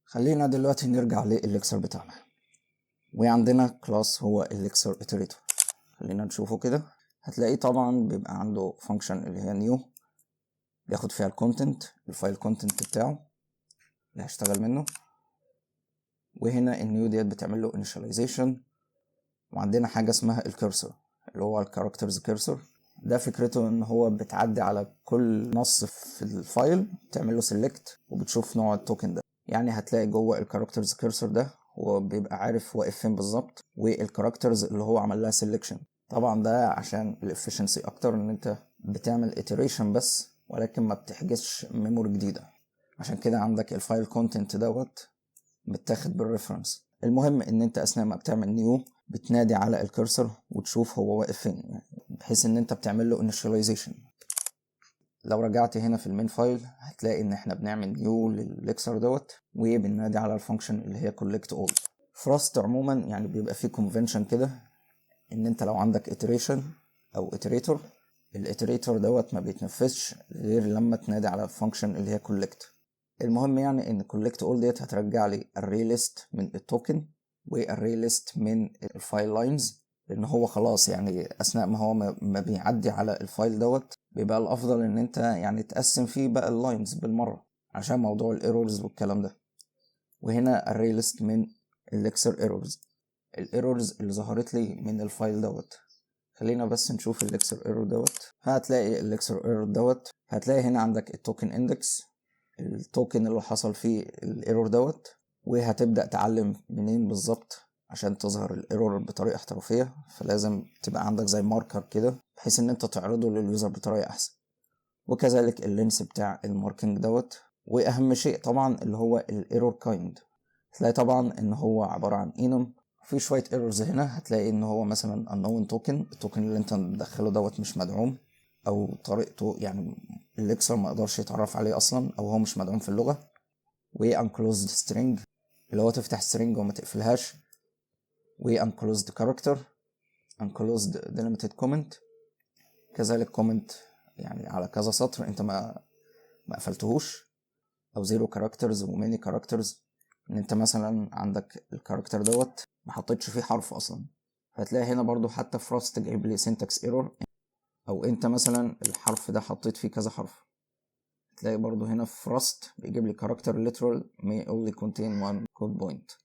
خلينا دلوقتي نرجع للل lexer بتاعنا، وعندنا class هو ال lexer iterator. خلينا نشوفه كده. هتلاقيه طبعا بيبقى عنده function اللي هي new، بياخد فيها ال content، ال file content بتاعه اللي هشتغل منه، وهنا ال new ديت بتعمل له initialization. وعندنا حاجة اسمها ال cursor، اللي هو ال characters cursor. ده فكرته ان هو بتعدي على كل نص في ال file، تعمل له select وبتشوف نوع ال token ده. يعني هتلاقي جوه ال characters cursor ده هو بيبقى عارف واقف فين بالظبط وال characters اللي هو عمل لها selection. طبعا ده عشان ال efficiency اكتر، ان انت بتعمل iteration بس ولكن ما بتحجزش memory جديده. عشان كده عندك ال file content دوت متاخد بال reference. المهم ان انت اثناء ما بتعمل new بتنادي على ال cursor وتشوف هو واقف فين، يعني بحيث ان انت بتعمل له initialization. لو رجعت هنا في ال main file هتلاقي ان احنا بنعمل new لل lexer دوت وبننادي على ال function اللي هي collect all. في Rust عموما يعني بيبقى فيه convention كده، ان انت لو عندك iteration او iterator، ال iterator دوت ما بيتنفذش غير لما تنادي على ال function اللي هي collect. المهم يعني ان collect all ديت هترجع لي array list من ال token و array list من ال file lines، لان هو خلاص يعني اثناء ما هو ما بيعدي على ال file دوت بيبقى الافضل ان انت يعني تقسم فيه بقى ال lines بالمره عشان موضوع ال errors والكلام ده. وهنا array list من ال lexer errors، ال errors اللي ظهرت لي من ال file دوت. خلينا بس نشوف ال lexer error دوت. هتلاقي ال lexer error دوت، هتلاقي هنا عندك ال token index، ال token اللي حصل فيه ال error دوت، وهتبدأ تعلم منين بالظبط عشان تظهر ال error بطريقة احترافية. فلازم تبقى عندك زي marker كده بحيث ان انت تعرضه لل user بطريقة احسن، وكذلك ال length بتاع ال marking دوت. واهم شيء طبعا اللي هو ال error kind، هتلاقي طبعا ان هو عبارة عن enum. في شوية errors هنا، هتلاقي ان هو مثلا unknown token، ال token اللي انت مدخله دوت مش مدعوم، او طريقته يعني ال lexer ما يقدرش يتعرف عليه اصلا، او هو مش مدعوم في اللغة. و unclosed string، اللي هو تفتح string وما تقفلهاش، و unclosed character، unclosed delimited comment، كذلك comment يعني على كذا سطر انت ما قفلتهوش، او zero characters و many characters، ان انت مثلا عندك ال character دوت ما حطيتش فيه حرف اصلا. فهتلاقي هنا برضو حتى في Rust جايب لي syntax error، او انت مثلا الحرف ده حطيت فيه كذا حرف. تلاقي برضو هنا في Rust بيجيب لي character literal may only contain one code point.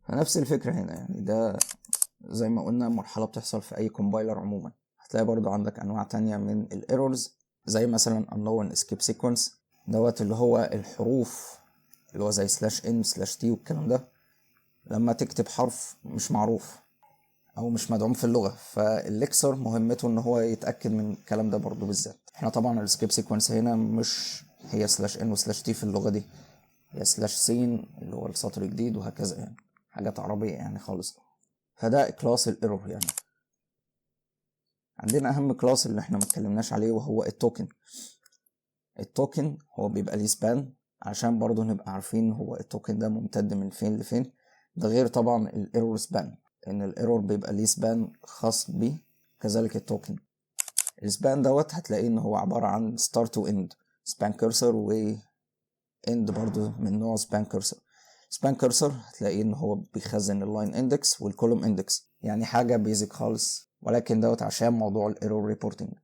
فنفس الفكرة هنا، يعني ده زي ما قلنا مرحلة بتحصل في أي compiler عموما. هتلاقي برضو عندك أنواع تانية من ال errors، زي مثلا unknown escape sequence دوت، اللي هو الحروف اللي هو زي slash n slash t والكلام ده، لما تكتب حرف مش معروف او مش مدعوم في اللغه، فال lexer مهمته ان هو يتاكد من الكلام ده برضو بالذات. احنا طبعا ال escape sequence هنا مش هي slash n و slash t في اللغه دي، هي slash سين اللي هو السطر الجديد وهكذا، يعني حاجات عربيه يعني خالص. فده class ال error. يعني عندنا اهم class اللي احنا ما اتكلمناش عليه وهو ال token. ال token هو بيبقى ليه span عشان برضو نبقى عارفين هو ال token ده ممتد من فين لفين. ده غير طبعا ال error span، لان ال error بيبقى ليه span خاص بيه، كذلك ال token. ال span دوت هتلاقيه ان هو عبارة عن start و end، span cursor و end برضو من نوع span cursor. span cursor هتلاقيه ان هو بيخزن ال line index وال column index، يعني حاجة basic خالص، ولكن دوت عشان موضوع ال error reporting.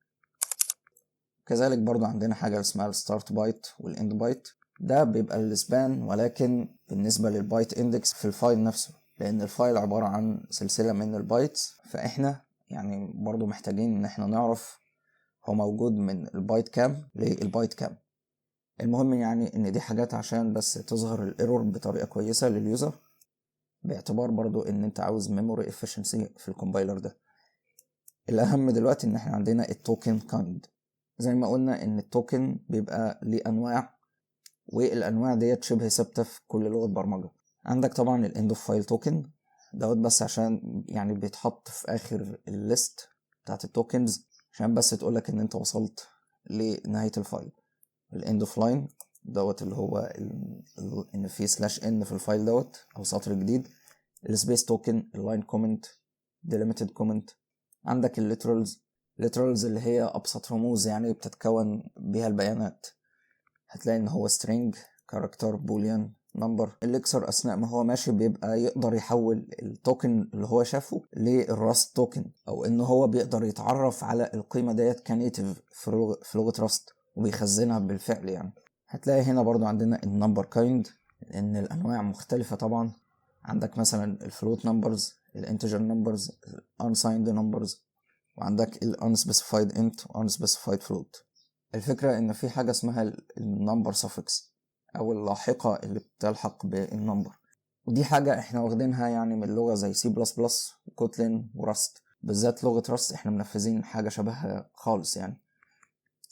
كذلك برضو عندنا حاجة اسمها ال start byte وال end byte. ده بيبقى ال span ولكن بالنسبة لل byte index في ال file نفسه، لأن ال file عبارة عن سلسلة من ال bytes، فإحنا يعني برضو محتاجين إن احنا نعرف هو موجود من البايت كام للبايت كام. المهم يعني ان دي حاجات عشان بس تظهر ال error بطريقة كويسة لل user، باعتبار برضو ان انت عاوز memory efficiency في ال compiler ده. الاهم دلوقتي ان احنا عندنا ال token kind. زي ما قلنا ان ال token بيبقى ليه انواع، والانواع ديت شبه ثابته في كل لغه برمجه. عندك طبعا ال end of file token دوت، بس عشان يعني بيتحط في اخر ال list بتاعت ال tokens عشان بس تقولك ان انت وصلت لنهايه ال file. ال end of line دوت اللي هو ان في slash n في ال file دوت او سطر جديد. ال space token، ال line comment، delimited comment. عندك ال literals، literals اللي هي ابسط رموز يعني بتتكون بيها البيانات. هتلاقي ان هو string، character، boolean. number. ال lexer اثناء ما هو ماشي بيبقى يقدر يحول ال token اللي هو شافه لل Rust token، او ان هو بيقدر يتعرف على القيمة ديت ك native في لغة Rust وبيخزنها بالفعل. يعني هتلاقي هنا برضو عندنا ال number kind، لان الانواع مختلفة طبعا. عندك مثلا ال float numbers، ال integer numbers، unsigned numbers، وعندك ال unspecified int و unspecified float. الفكرة ان في حاجة اسمها ال number suffix او اللاحقة اللي بتلحق بال number، ودي حاجة احنا واخدينها يعني من لغة زي C++ و Kotlin و Rust. بالذات لغة Rust احنا منفذين حاجة شبهها خالص. يعني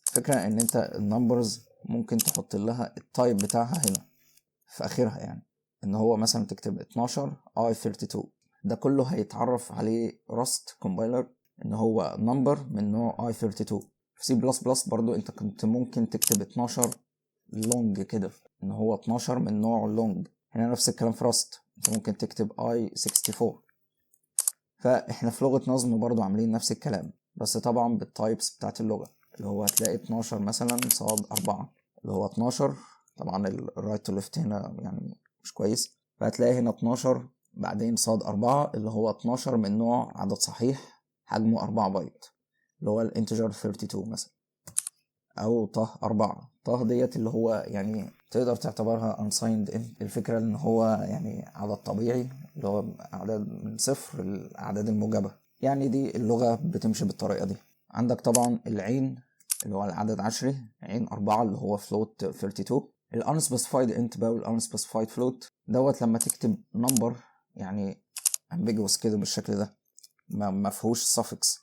الفكرة ان انت ال numbers ممكن تحط لها ال type بتاعها هنا في اخرها، يعني ان هو مثلا تكتب 12 i 32، ده كله هيتعرف عليه Rust compiler ان هو number من نوع i 32. في C++ برضو انت كنت ممكن تكتب 12 long كده، ان هو 12 من نوع long. هنا نفس الكلام في Rust، انت ممكن تكتب i 64. فاحنا في لغة نظم برضو عاملين نفس الكلام، بس طبعا بال types بتاعت اللغة، اللي هو هتلاقي 12 مثلا صاد 4، اللي هو 12. طبعا ال right to left هنا يعني مش كويس، فهتلاقي هنا 12 بعدين صاد 4، اللي هو 12 من نوع عدد صحيح حجمه 4 بايت، اللي هو ال integer 32 مثلا، او طه 4. طه ديت اللي هو يعني تقدر تعتبرها unsigned int. الفكرة ان هو يعني عدد طبيعي، اللي هو اعداد من صفر للاعداد الموجبة. يعني دي اللغة بتمشي بالطريقة دي. عندك طبعا العين اللي هو العدد عشري، عين 4 اللي هو float 32. ال unspecified int بقى وال unspecified float دوت لما تكتب number يعني ambiguous كده بالشكل ده، ما فيهوش suffix،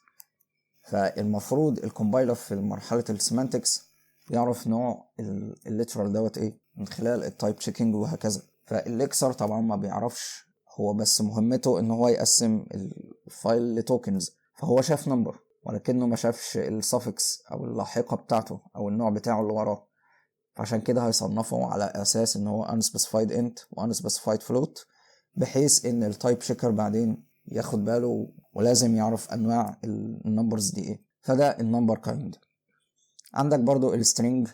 فالمفروض ال compiler في مرحلة ال semantics يعرف نوع ال literal دوت ايه من خلال ال type checking وهكذا. فال lexer طبعا ما بيعرفش، هو بس مهمته ان هو يقسم ال file ل tokens، فهو شاف number ولكنه ما شافش ال suffix او اللاحقة بتاعته او النوع بتاعه اللي وراه، فعشان كده هيصنفه على اساس ان هو unspecified int و unspecified float، بحيث ان ال type checker بعدين ياخد باله ولازم يعرف انواع ال numbers دي ايه. فده ال number kind. عندك برضو ال string،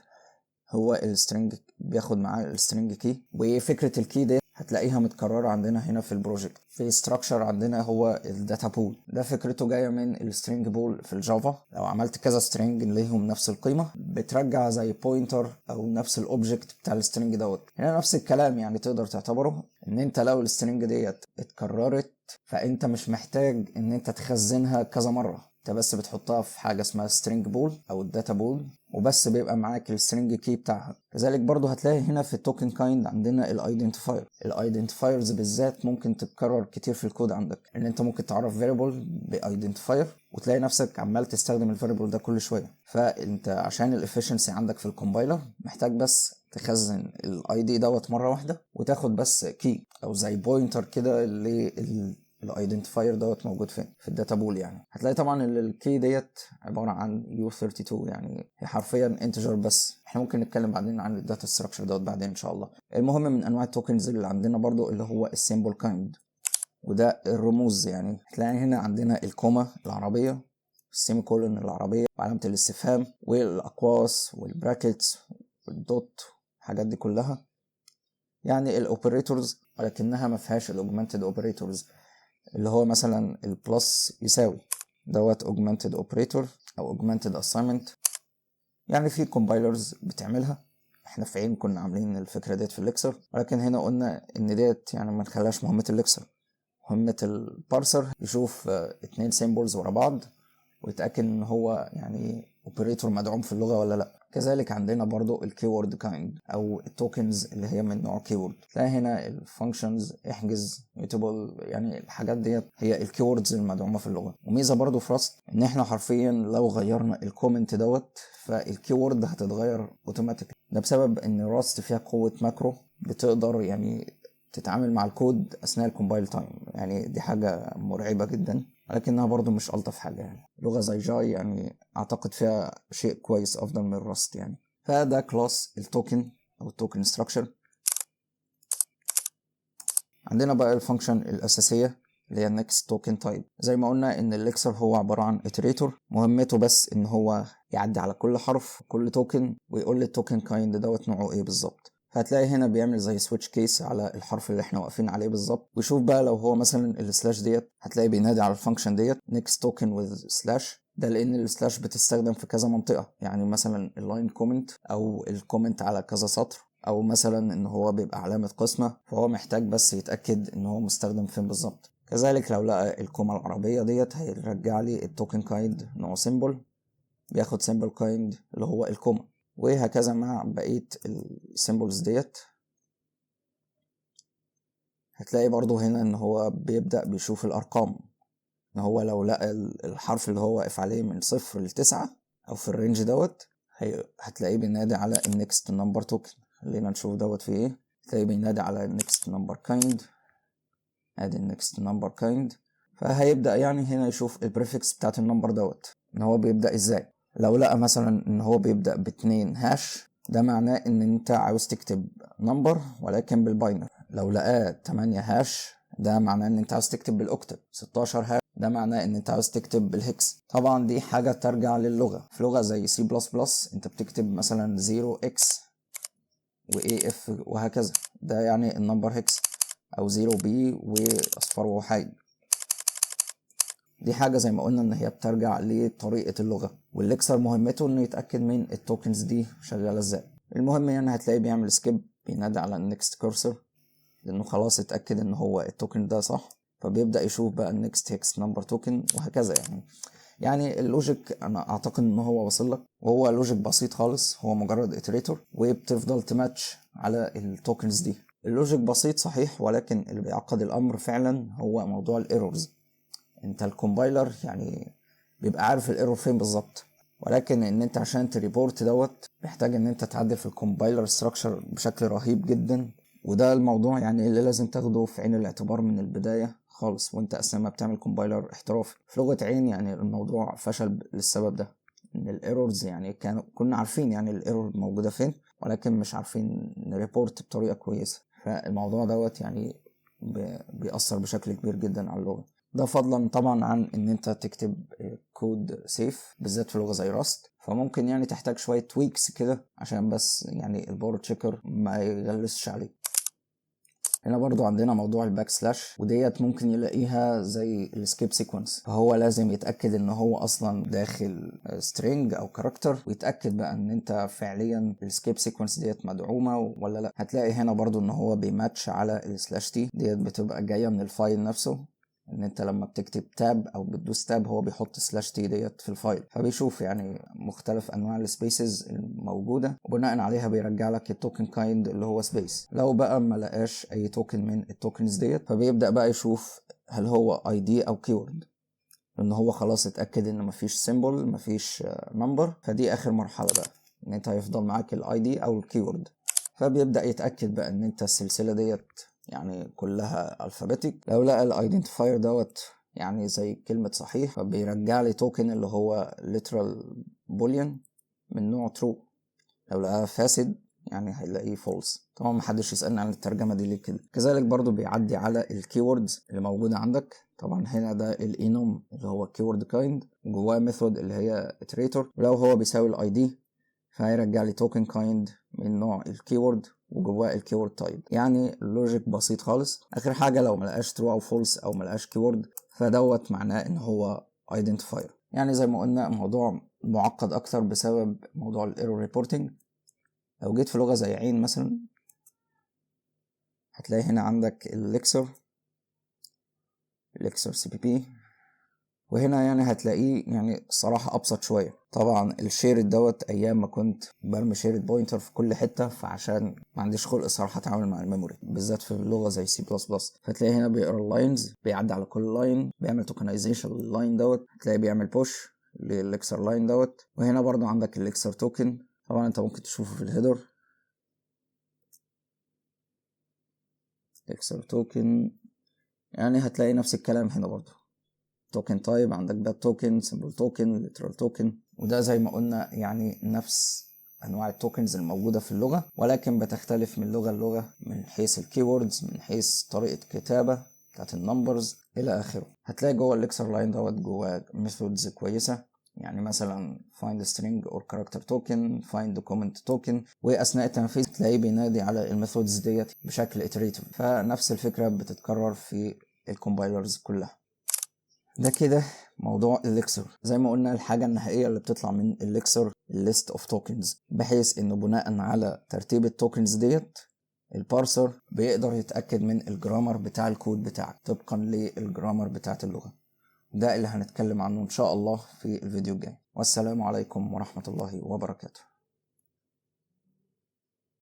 هو ال string بياخد معاه ال string key، وفكرة ال key دي هتلاقيها متكررة عندنا هنا في ال project. في structure عندنا هو ال data pool، ده فكرته جاية من ال string pool في ال Java. لو عملت كذا string ليهم نفس القيمة بترجع زي pointer او نفس ال object بتاع ال string دوت. هنا نفس الكلام، يعني تقدر تعتبره ان انت لو ال string ديت اتكررت فانت مش محتاج ان انت تخزنها كذا مرة، انت بس بتحطها في حاجة اسمها string pool او ال data pool، وبس بيبقى معاك ال string key بتاعها. كذلك برضو هتلاقي هنا في ال token kind عندنا ال identifier. ال identifiers بالذات ممكن تتكرر كتير في الكود عندك، ان انت ممكن تعرف variable ب identifier وتلاقي نفسك عمال تستخدم ال variable ده كل شويه. فانت عشان ال efficiency عندك في ال compiler محتاج بس تخزن ال ID دوت مرة واحدة، وتاخد بس key او زي pointer كده لل identifier دوت موجود فين في ال data pool. يعني هتلاقي طبعا ال key ديت عبارة عن u 32، يعني هي حرفيا integer، بس احنا ممكن نتكلم بعدين عن ال data structure دوت بعدين ان شاء الله. المهم من انواع ال tokens اللي عندنا برضو اللي هو ال symbol kind، وده الرموز. يعني هتلاقي هنا عندنا ال comma العربيه، ال semicolon العربيه، وعلامة الاستفهام، والاقواس، وال brackets، وال dot، الحاجات دي كلها يعني ال operators، ولكنها ما فيهاش ال augmented operators، اللي هو مثلا ال plus يساوي دوت augmented operator او augmented assignment. يعني في compilers بتعملها، احنا في عين كنا عاملين الفكرة ديت في ال lexer، ولكن هنا قلنا ان ديت يعني ما نخليهاش مهمة ال lexer، مهمة ال parser يشوف اتنين symbols ورا بعض ويتأكد ان هو يعني operator مدعوم في اللغة ولا لا. كذلك عندنا برضو ال keyword kind او ال tokens اللي هي من نوع keyword. تلاقي هنا ال functions، احجز، mutable، يعني الحاجات ديت هي ال keywords المدعومه في اللغه. وميزه برضو في Rust ان احنا حرفيا لو غيرنا ال comment دوت فال keyword هتتغير اوتوماتيك. ده بسبب ان Rust فيها قوة macro بتقدر يعني تتعامل مع الكود اثناء ال compile time. يعني دي حاجة مرعبة جدا، ولكنها برضو مش ألطف حاجة. يعني لغة زي Jai يعني أعتقد فيها شيء كويس أفضل من Rust يعني. فده class ال token أو ال token structure. عندنا بقى ال function الأساسية اللي هي next token type. زي ما قلنا ان ال lexer هو عبارة عن iterator، مهمته بس ان هو يعدي على كل حرف كل token ويقول لي ال token kind دوت نوعه ايه بالظبط. فهتلاقي هنا بيعمل زي switch case على الحرف اللي احنا واقفين عليه بالظبط، ويشوف بقى لو هو مثلا ال slash ديت، هتلاقي بينادي على ال function ديت next token with slash. ده لان ال slash بتستخدم في كذا منطقه، يعني مثلا ال line comment او ال comment على كذا سطر، او مثلا ان هو بيبقى علامة قسمه، فهو محتاج بس يتاكد ان هو مستخدم فين بالظبط. كذلك لو لقى ال comma العربية ديت هيرجع لي ال token kind نوع symbol، بياخد symbol kind اللي هو ال comma، وهكذا مع بقية ال symbols ديت. هتلاقي برضو هنا ان هو بيبدأ بيشوف الارقام، ان هو لو لقى الحرف اللي هو واقف عليه من 0 ل9 او في ال range دوت، هتلاقيه بينادي على ال next number token. خلينا نشوف دوت في ايه. هتلاقيه بينادي على ال next number kind، ادي ال next number kind. فهيبدأ يعني هنا يشوف ال prefix بتاعت ال number دوت ان هو بيبدأ ازاي. لو لقى مثلا ان هو بيبدأ ب2 hash، ده معناه ان انت عاوز تكتب number ولكن بال binary. لو لقاه 8 hash، ده معناه ان انت عاوز تكتب بال octal. 16 hash، ده معناه ان انت عاوز تكتب بال hex. طبعا دي حاجة ترجع للغة. في لغة زي سي بلس بلس انت بتكتب مثلا 0 x و A F وهكذا، ده يعني ال number hex، او 0 B واصفار ووحايد. دي حاجة زي ما قلنا ان هي بترجع لطريقة اللغة، وال lexer مهمته انه يتأكد من ال tokens دي شغالة ازاي. المهم يعني هتلاقيه بيعمل skip، بينادي على ال next cursor لانه خلاص اتأكد ان هو ال token ده صح، فبيبدأ يشوف بقى ال next hex number token وهكذا. يعني ال logic انا اعتقد ان هو وصل لك، وهو logic بسيط خالص، هو مجرد iterator وبتفضل تماتش على ال tokens دي. ال logic بسيط صحيح، ولكن اللي بيعقد الامر فعلا هو موضوع ال errors. انت ال compiler يعني بيبقى عارف ال error فين بالظبط، ولكن ان انت عشان ت report دوت محتاج ان انت تعدل في ال compiler structure بشكل رهيب جدا. وده الموضوع يعني اللي لازم تاخده في عين الاعتبار من البداية خالص وانت اصلا ما بتعمل compiler احترافي. في لغة عين يعني الموضوع فشل للسبب ده، ان ال errors يعني كنا عارفين يعني ال error موجودة فين، ولكن مش عارفين ن report بطريقة كويسة. فالموضوع دوت يعني بيأثر بشكل كبير جدا على اللغة. ده فضلا طبعا عن ان انت تكتب code safe بالذات في لغة زي Rust، فممكن يعني تحتاج شوية tweaks كده عشان بس يعني ال borrow checker ما يغلسش عليك. هنا برضو عندنا موضوع ال backslash، وديت ممكن يلاقيها زي ال escape sequence، فهو لازم يتاكد ان هو اصلا داخل string او character، ويتاكد بقى ان انت فعليا ال escape sequence ديت مدعومة ولا لا. هتلاقي هنا برضو ان هو بيماتش على ال slash t، ديت بتبقى جاية من ال file نفسه، ان انت لما بتكتب tab او بتدوس tab هو بيحط slash t ديت في ال file، فبيشوف يعني مختلف انواع ال spaces الموجودة وبناء عليها بيرجع لك ال token kind اللي هو space. لو بقى ما لقاش اي token من ال tokens ديت، فبيبدا بقى يشوف هل هو ID او keyword، لان هو خلاص اتاكد ان مفيش symbol مفيش number، فدي اخر مرحلة بقى ان انت هيفضل معاك ال ID او ال keyword. فبيبدا يتاكد بقى ان انت السلسلة ديت يعني كلها alphabetic. لو لقى ال identifier دوت يعني زي كلمة صحيح، فبيرجع لي token اللي هو literal boolean من نوع true. لو لقاها فاسد يعني هيلاقيه false. طبعا محدش يسألني عن الترجمة دي ليه كده. كذلك برضو بيعدي على ال keywords اللي موجودة عندك. طبعا هنا ده ال enum اللي هو keyword kind، وجواه method اللي هي iterator، ولو هو بيساوي ال ID فهيرجع لي token kind من نوع ال keyword وجواه ال keyword type. يعني ال logic بسيط خالص. اخر حاجة لو ملقاش true او false او ملقاش keyword، فدوت معناه ان هو identifier. يعني زي ما قلنا الموضوع معقد اكتر بسبب موضوع ال error reporting. لو جيت في لغة زي عين مثلا، هتلاقي هنا عندك ال lexer، lexer cpp، وهنا يعني هتلاقيه يعني الصراحة أبسط شوية. طبعا ال shared دوت أيام ما كنت برمي shared pointer في كل حتة، فعشان ما عنديش خلق الصراحة أتعامل مع ال memory بالذات في لغة زي سي بلس بلس. فتلاقي هنا بيقرا ال lines، بيعدي على كل line، بيعمل tokenization لل line دوت، هتلاقي بيعمل push لل lexer line دوت. وهنا برضو عندك ال lexer token، طبعا انت ممكن تشوفه في ال header lexer token، يعني هتلاقي نفس الكلام هنا برضو token type، عندك bad token، symbol token، literal token. وده زي ما قلنا يعني نفس انواع ال tokens الموجودة في اللغة، ولكن بتختلف من لغة للغة من حيث ال keywords، من حيث طريقه كتابه بتاعت ال numbers الى اخره. هتلاقي جوه ال lexer line دوت جواه methods كويسة. يعني مثلا find string or character token، find document token، واثناء التنفيذ تلاقيه بينادي على ال methods ديت بشكل iterative. فنفس الفكرة بتتكرر في ال compilers كلها. ده كده موضوع ال lexer. زي ما قلنا، الحاجة النهائية اللي بتطلع من ال lexer ال list of tokens، بحيث انه بناء على ترتيب ال tokens ديت ال parser بيقدر يتأكد من ال grammar بتاع الكود بتاعك طبقا لل grammar بتاعت اللغة. ده اللي هنتكلم عنه ان شاء الله في الفيديو الجاي. والسلام عليكم ورحمة الله وبركاته.